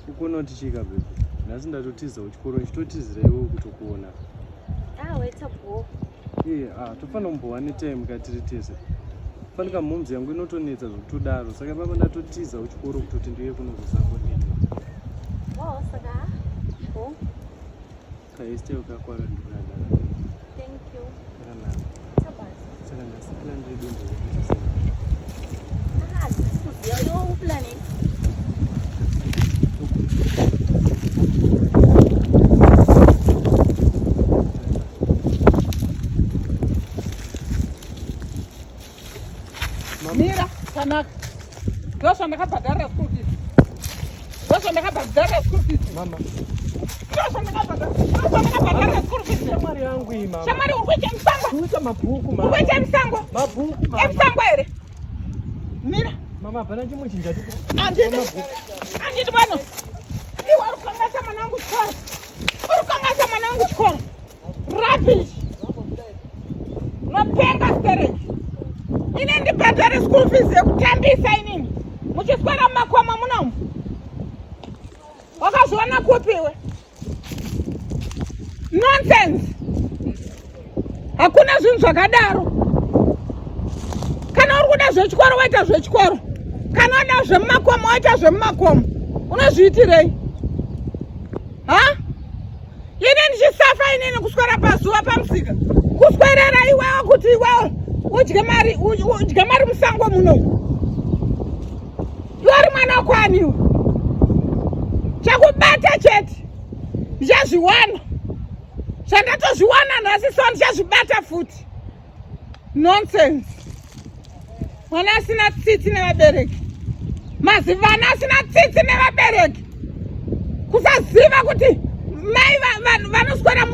Ukuona kuti chii ka baby? Nhasi ndatotiza kuchikoro ndichitotizira iwe kutokuona. Ah, waita bho. Eh, ah, tofanira kumbowa netime ka tiri tese. Fanika mhomz yangu inotonetsa zvekutodaro. Saka baba ndatotiza kuchikoro kutoti ndiuye kuno kusango nini. Wow, saka bho. Kaesteo kako akandikada. Thank you. Kakanaka. Tabasa. Saka nhasi plan redu ndeyekuita sei? Ah, handisi kuziva. Iwe uplanei? Mira, Tanaka. Ndozvandakabhadharira school fees. Ndozvandakabhadharira school fees. Mama. Ndozvandakabhadharira school fees. Shamwari yangu iyi mama. Shamwari uri kuita musango. Kuita mabhuku mama. Uri kuita musango. Mabhuku mama. Emusango here? Mira. Mama hapana chimwe chinhu chati. Andidi. Andidi bwana. Iwe uri kukanganisa mwana wangu chikoro. Uri kukanganisa mwana wangu chikoro. Rubbish. Unopenga stereki. Ini ndibhadhare school fees yekutambisa inini. Muchiswera mumakomo munomu. Wakazviona kupi iwe? Nonsense. Hakuna zvinhu zvakadaro. Kana uri kuda zvechikoro waita zvechikoro. Kana uda zvemumakomo waita zvemumakomo. Unozviitirei? Ha? Ini ndichisafa inini kuswera pazuva pamusika. Kuswerera iwewe kuti iwewe udye mari udye mari musango muno. Iwe uri mwana wakwani iwe. Chakubata chete. Ndichazviwana. Zvandatozviwana nhasi so ndichazvibata futi. Nonsense. Mwana asina tsitsi nevabereki. Mazivana asina tsitsi nevabereki. Kusaziva kuti mai vanoswera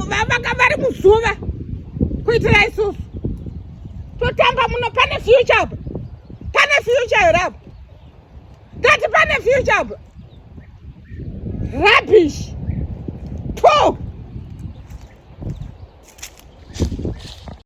vari muzuva kuitira isusu. Totamba muno pane future apa. Pane future here apa? Tati pane future apa. Rubbish.